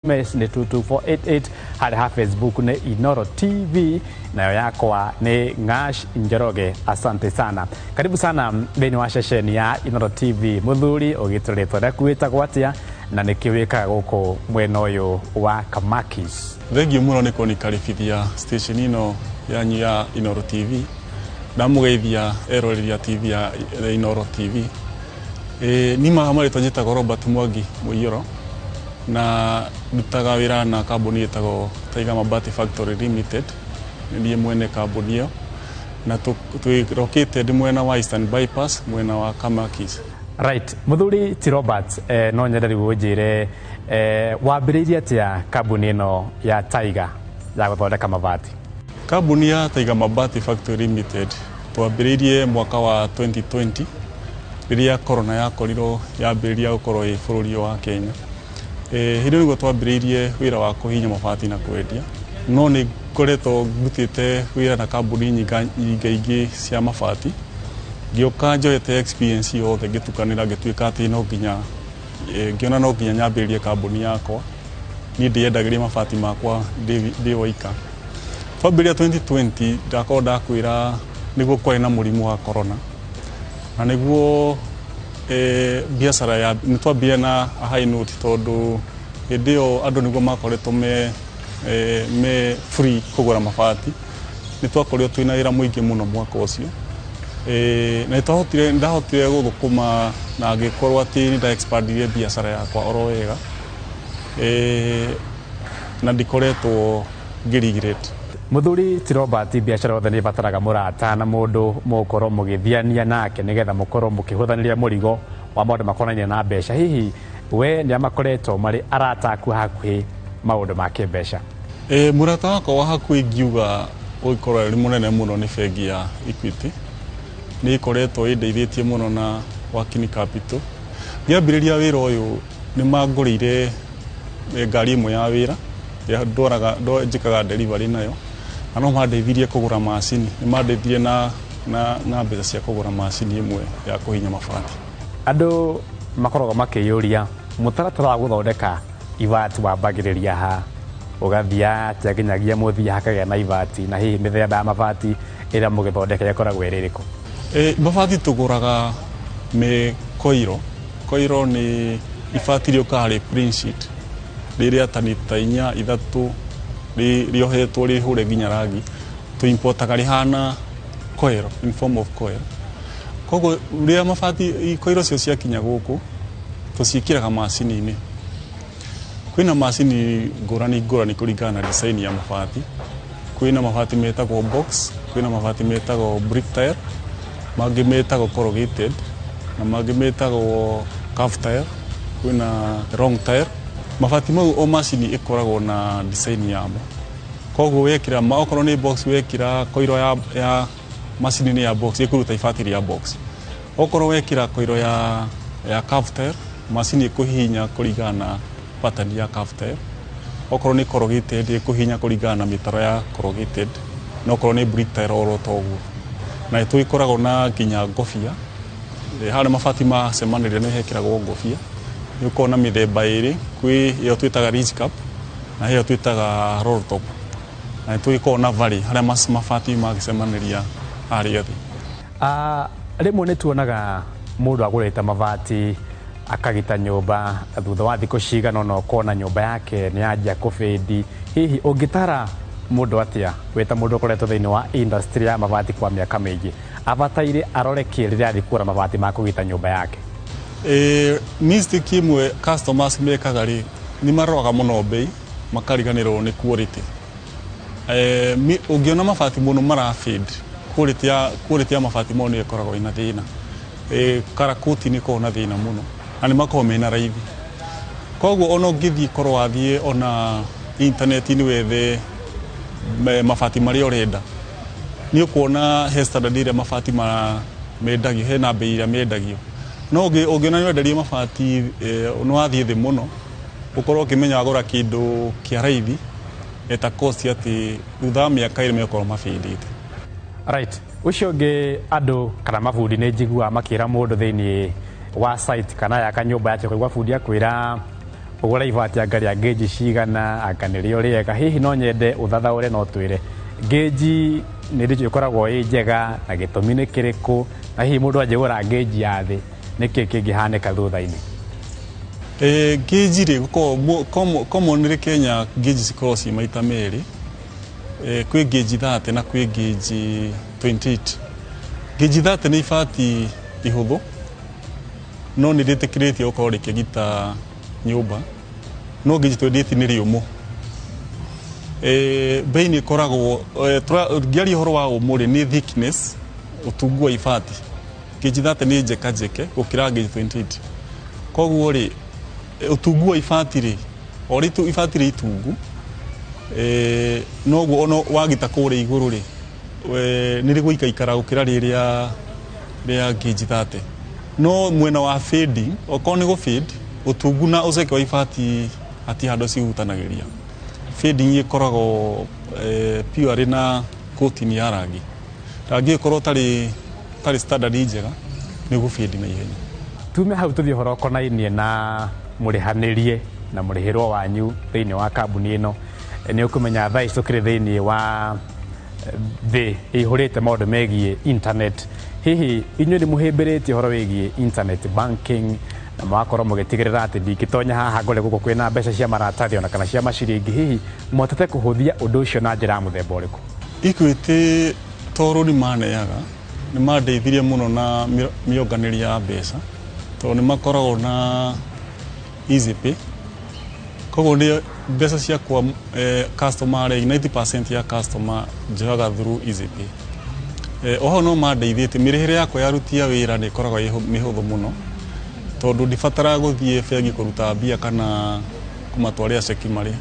SMS nĩ 22488. Harĩa ha Facebook nĩ Inoro TV, nayo yakwa nĩ Ngash Njoroge. Asante sana, karibu sana thĩinĩ wa ceceni ya Inoro TV. Mũthuri, ũgĩtwo rĩtwa rĩaku, wĩtagwo atĩa, na nĩkĩ wĩkaga gũkũ mwena ũyũ wa Kamakis? Thengiũ mũno nĩ kũnikaribithia station ĩno yanyu ya Inoro TV. Ndamũgeithia eroreria TV ya Inoro TV. Nima marĩtwa njĩtagwo Robert Mwangi Mũiyũro, na ndutaga wĩra na kambuni ĩtagwo Tiger Mabati Factory Limited. Nĩ niĩ mwene kambuni ĩyo, na twĩrokĩte ndĩ mwena wa Eastern Bypass, mwena wa Kamakis. Right, mũthuri ti Robert, no nyende rĩu ũnjĩre, wambĩrĩirie atĩa kambuni ĩno ya Tiger ya gũthondeka mabati? Kambuni ya Tiger Mabati Factory Limited twambĩrĩirie mwaka wa 2020, rĩrĩa corona yakorirwo yambĩrĩria gũkorwo ĩ bũrũri wa Kenya. Hĩndĩ ĩyo nĩguo twambĩrĩirie wĩra wa kũhihinya mabati na kwendia, no nĩ ngoretwo ndutĩte wĩra na kambuni nyingaingĩ cia mabati. Ngĩũka njoete experience yothe, ngĩtukanĩra, ngĩtuĩka atĩ no nginya ngĩona no nginya nyambĩrĩrie kambuni yakwa, niĩ ndĩyendagĩria mabati makwa ndĩ waika. Twambĩrĩria 2020, ndakorwo ndakwĩra nĩguo kwarĩ na mũrimũ wa corona, na nĩguo biacara ya nĩ twambire na a high note, tondũ hĩndĩ ĩyo andũ nĩguo makoretwo me free kũgũra mabati. Nĩ twakorirwo twĩna wĩra mũingĩ mũno mwaka ũcio, na nĩ ndahotire gũthũkũma na ngĩkorwo atĩ nĩ nda expandirie biacara yakwa oro wega, na ndikoretwo ngĩ regret. Mũthuri ti Robert, biacara yothe nĩ ĩbataraga mũrata na mũndũ mũgũkorwo mũgĩthiania nake, nĩgetha mũkorwo mũkĩhũthanĩria mũrigo wa maũndũ makonainie na mbeca. Hihi we nĩ makoretwo marĩ arata aku hakuhĩ maũndũ ma kĩmbeca? Mũrata wakwa wa hakuhĩ ingiuga ũgĩkorwo arĩ mũnene mũno nĩ bengi ya Equity. Nĩ ĩkoretwo ĩndeithĩtie mũno na working capital. Ngĩambĩrĩria wĩra ũyũ, nĩ mangũrĩire ngari ĩmwe ya wĩra ĩrĩa ndwaraga njĩkaga delivery nayo, na no mandeithirie kũgũra macini. Nĩ mandeithirie na mbeca cia kũgũra macini ĩmwe ya kũhinya mabati. Andũ makoragwo makĩyũria, mũtaratara wa gũthondeka ibati wambagĩrĩria ha, ũgathiĩ atĩa nginyagia mũthia hakagĩa na ibati, na hihi mĩthemba ya mabati ĩrĩa mũgĩthondeka ĩkoragwo ĩrĩ ĩrĩkũ? Mabati tũgũraga me koiro. Koiro nĩ ibati rĩũkaga rĩ plain sheet, rĩrĩa tani ta 4, 3, rĩohetwo rĩhũre nginya rangi. Tũimportaga rĩhana coil, in form of coil. Koguo rĩrĩa mabati koiro cio ciakinya gũkũ, tũciĩkĩraga macini-inĩ. Kwĩna macini ngũrani ngũrani kũringana na design ya mabati. Kwĩna mabati metagwo box, kwĩna mabati metagwo brick tile, mangĩ metagwo corrugated, na mangĩ metagwo curve tile, kwĩna long tile. Mabati mau, o macini ĩkoragwo na design yamo. Koguo wekĩra okorwo nĩ box, wekĩra koiro ya macini-inĩ ya box, ĩkũruta ibati rĩa box. Okorwo wekĩra koiro ya curve tile, macini ĩkũhihinya kũringana na pattern ya curve tile. Okorwo nĩ corrugated, ĩkũhihinya kũringana na mĩtaro ya corrugated, na okorwo nĩ brick tile oro ta ũguo. Na nĩtũgĩkoragwo na nginya ngobia. Harĩa mabati macemanĩria nĩ hekĩragwo ngobia. Nĩ ũkoragwo na mĩthemba ĩrĩ, kwĩ ĩyo twĩtaga ridge cap na ĩyo twĩtaga roll top. Na nĩtũgĩkoragwo na valley harĩa mabati magĩcemanĩria harĩa thĩ. Rĩmwe nĩ tuonaga mũndũ agũrĩte mabati akagita nyũmba, thutha wa thikũ cigana ũna ũkona nyũmba yake nĩ yanjia kũbĩndi. Hihi ũngĩtara mũndũ atĩa, wĩ ta mũndũ ũkoretwo thĩinĩ wa industry ya mabati kwa mĩaka mĩingĩ, abataire arore kĩ rĩrĩa athiĩ kũgũra mabati ma kũgita nyũmba yake? Mistake ĩmwe customers mekaga rĩ, nĩ maroraga mũno bei, makariganĩrwo nĩ quality. Ũngĩona mabati mũno mara fade, quality ya mabati mau nĩ ĩkoragwo ĩna thĩna. Karakoti nĩ ĩkoragwo na thĩna mũno, na nĩ makoragwo mena raithi. Koguo ona ũngĩthiĩ, korwo wathiĩ ona intaneti-inĩ wethe mabati marĩa ũrenda, nĩ ũkuona he standard ĩrĩa mabati mendagio, hena bei ĩrĩa mendagio. No ũngĩona nĩ wenderio mabati nĩ wathiĩ thĩ mũno, ũkorwo ũkĩmenya wagũra kĩndũ kĩa raithi eta cost, atĩ thutha wa mĩaka 2 megũkorwo mabĩndĩte. Right, ũcio ũngĩ, andũ kana mabundi nĩ njiguaga makĩra mũndũ thĩinĩ wa site kana yaka nyũmba yake, ũkaigua bundi akwĩra Ũgũra ibati anga rĩa gauge cigana, anga nĩrĩo rĩega. Hihi no nyende ũthathaũre no twĩre gauge nĩ rĩcio ĩkoragwo ĩ njega na gĩtũmi nĩ kĩrĩkũ, na hihi mũndũ angĩgũra gauge ya thĩ nĩkĩ kĩngĩhanĩka thutha-inĩ? Gauge rĩ, gũkoragwo commonly Kenya gauge cikoragwo ciĩ maita merĩ. Kwĩ gauge 30 na kwĩ gauge 28. Gauge 30 nĩ ibati ihũthũ no nĩ rĩtĩkĩrĩtio gũkorwo rĩkĩgita nyũmba, no gauge 28 nĩ rĩũmũ. Bei nĩ ĩkoragwo, ngĩaria ũhoro wa ũmũ rĩ, nĩ thickness, ũtungu wa ibati. Gauge 30 nĩ njeka njeke gũkĩra gauge 28. Koguo rĩ, ũtungu wa ibati rĩ, o rĩ ibati rĩ itungu, noguo ona wagita kũrĩa igũrũ rĩ, nĩ rĩgũikaikara gũkĩra rĩrĩa rĩa gauge 30. No mwena wa fading, okorwo nĩ gũ fade, ũtungu na ũceke wa ibati hatirĩ handũ cihutanagĩria. Fading ĩkoragwo purely na coating ya rangi. Rangi ĩkorwo ũtarĩ standard njega, nĩ ũgũ fade na ihenya. Tume hau tũthiĩ ũhoro ũkonainie na mũrĩhanĩrie na mũrĩhĩrwo wanyu thĩinĩ wa kambuni ĩno. Nĩ ũkũmenya thaa ici tũkĩrĩ thĩinĩ wa thĩ ĩihũrĩte maũndũ megiĩ internet. Hihi inyuĩ nĩ mũhĩmbĩrĩtie ũhoro wĩgiĩ internet banking na mũgakorwo mũgĩtigĩrĩra atĩ ndingĩtonya haha ngore gũkũ kwĩna mbeca cia maratathi ona kana cia maciringi? Hihi mũhotete kũhũthia ũndũ ũcio na njĩra ya mũthemba ũrĩkũ? Equity tondũ nĩ maneaga, nĩ mandeithirie mũno na mĩonganĩrie ya mbeca, tondũ nĩ makoragwo na EasyPay. Koguo nĩ mbeca ciakwa, customer rĩ, 90% ya customer njoyaga through EasyPay. Oho no mandeithĩtie, mĩrĩhĩre yakwa ya aruti a wĩra nĩ ĩkoragwo ĩ mĩhũthũ mũno, tondũ ndibataraga gũthiĩ bengi kũruta mbia kana kũmatwarĩra ceki marĩhe.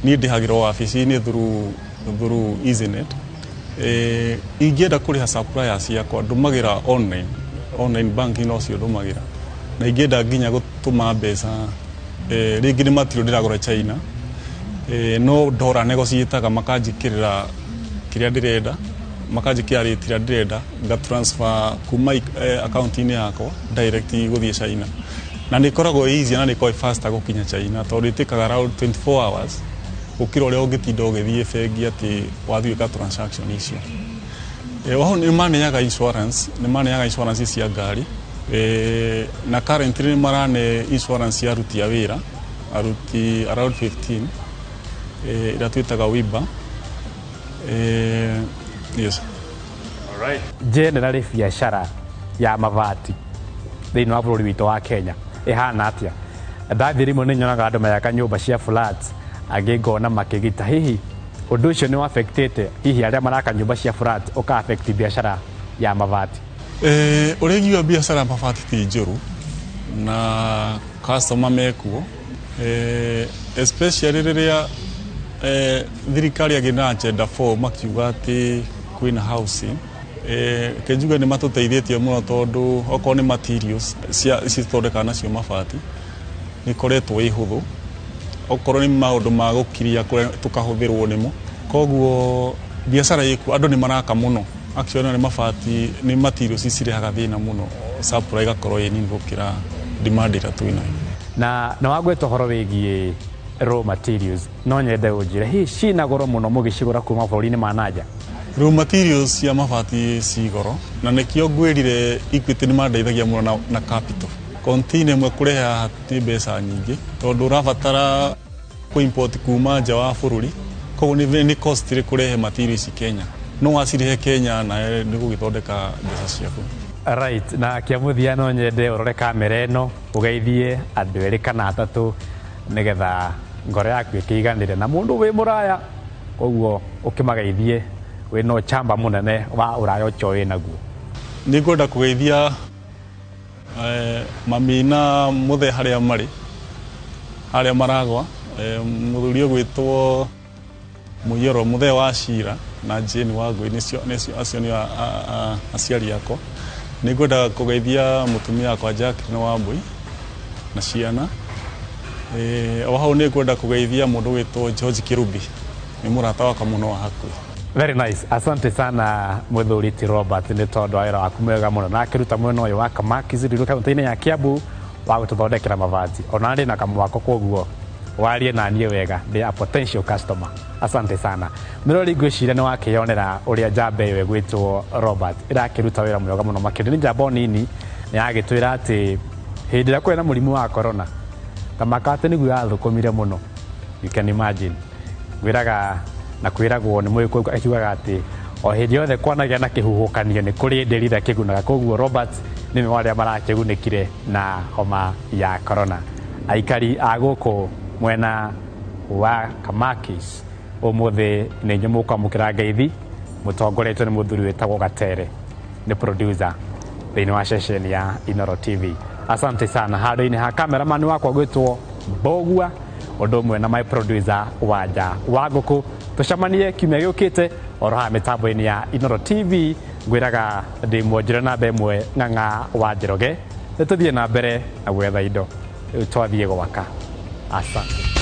Niĩ ndĩhagĩrwo wabici-inĩ through EasyNet. Ingĩenda kũrĩha suppliers ciakwa ndũmagĩra online, online banking nocio ndũmagĩra. Na ingĩenda nginya gũtũma mbeca, rĩngĩ nĩ material ndĩragũra China, no ndora negotiataga makanjĩkĩrĩra kĩrĩa ndĩrenda, makanjĩkĩra rate ĩrĩa ndĩrenda, nga transfer kuma account-inĩ yakwa direct gũthiĩ China. Na nĩ ĩkoragwo easy na nĩ ĩkoragwo faster gũkinya China, tondũ ĩtĩkaga around 24 hours gũkĩra ũrĩa ũngĩtinda ũgĩthiĩ bengi atĩ wathiĩ gwĩka transaction icio. Oho nĩ maneaga insurance, nĩ maneaga insurance cia ngari, na currently nĩ marane insurance ya aruti a wĩra, aruti around 15, ĩrĩa twĩtaga WIBA. Yes. Generally biacara ya mabati thĩinĩ wa bũrũri witũ wa Kenya ĩhana atĩa? Ndathiĩ rĩmwe nĩ nyonaga andũ mayaka nyũmba cia flat, angĩ ngona makĩgita. Hihi ũndũ ũcio nĩ affectĩte hihi arĩa maraka nyũmba cia flat, ũka affect biacara ya mabati? Ũrĩa ingiuga, biacara ya mabati ti njũru na customer mekuo, especially rĩrĩa thirikari yagĩ na agenda 4 makiuga atĩ kwĩna housing. Reke njuge nĩ matũteithĩtie mũno, tondũ okorwo nĩ materials cia cithondekaga nacio mabati nĩ ikoretwo ĩ hũthũ, okorwo nĩ maũndũ ma gũkiria kũrĩa tũkahũthĩrwo nĩmo. Koguo biacara ĩkuo, andũ nĩ maraka mũno. Actually nĩ mabati, nĩ materials cirehaga thĩna mũno, supply ĩgakorwo ĩ nini gũkĩra demand ĩrĩa twĩnayo. Na nĩ wagweta ũhoro wĩgiĩ raw materials, no nyende ũnjĩre hihi cina goro mũno mũgĩcigũra kuma bũrũri-inĩ ma nanja? Raw materials cia mabati ci goro, na nĩkĩo ngwĩrire Equity nĩ mandeithagia mũno na capital. Container ĩmwe kũrehe haha nĩ mbeca nyingĩ, tondũ ũrabatara kũ import kuma nja wa bũrũri. Koguo nĩ costly kũrehe material ici Kenya, no wacirehe Kenya na nĩ gũgĩthondeka mbeca ciaku. Right, na kĩa mũthia no nyende ũrore kamera ĩno ũgeithie andũ erĩ kana atatũ nĩgetha ngoro yaku ĩkĩiganĩre na mũndũ wĩ mũraya, koguo ũkĩmageithie wĩna ũcamba mũnene wa ũraya ũcio wĩ naguo. Nĩ ngwenda kũgeithia mami na mũthee harĩa marĩ, harĩa maragwa, mũthuri ũgwĩtwo Mũiyũro, mũthee wa Cira na Jane Wangũi, nĩcio acio nĩ aciari akwa. Nĩ ngwenda kũgeithia mũtumia wakwa Jacqueline Wambui na ciana. O hau nĩ ngwenda kũgeithia mũndũ ũgwĩtwo George Kirubi, nĩ mũrata wakwa mũno wa hakuhĩ. Very nice. Asante sana mũthuri ti Robert nĩ tondũ wa wĩra waku mwega mũno na akĩruta mwena ũyũ wa Kamakis Ruiru kaunti-inĩ ya Kiambu wa gũtũthondekera mabati. Ona ndĩ na kamwako, koguo Warie na niĩ wega, ndĩ a potential customer. Asante sana. Mĩrori, ngwĩciria nĩ wakĩyonera ũrĩa njamba ĩyo ĩgwĩtwo Robert ĩrakĩruta wĩra mwega mũno makĩria. Nĩ njamba o nini nĩ yagĩtwĩra atĩ hĩndĩ ĩrĩa kũrĩ na mũrimũ wa corona, ta makate nĩguo yathũkũmire mũno. You can imagine. Ngwĩraga na kwĩragwo nĩ mũgĩkũyũ akiugaga atĩ o hĩndĩ yothe kwanagĩa na kĩhuhũkanio nĩ kũrĩ ndĩri ĩrĩa kĩgunaga. Koguo Robert nĩ ũmwe wa arĩa marakĩgunĩkire na homa ya corona. Aikari a gũkũ mwena wa Kamakis, ũmũthĩ nĩ inyuĩ mũkwamũkĩra ngeithi mũtongoretio nĩ mũthuri wĩtagwo Gatere, nĩ producer thĩinĩ wa ceceni ya Inoro TV. Asante sana. Handũ-inĩ ha cameraman wakwa gwĩtwo Mbogua, ũndũ ũmwe na my producer Wanja wa Ngũkũ, tũcemanie kiumia gĩũkĩte oro haha mĩtambo-inĩ ya Inoro TV. Ngwĩraga ndĩ mwonjore namba ĩmwe Ng'ang'a wa Njoroge. Nĩ tũthiĩ na mbere na gwetha indo, rĩu twathiĩ gwaka. Asante.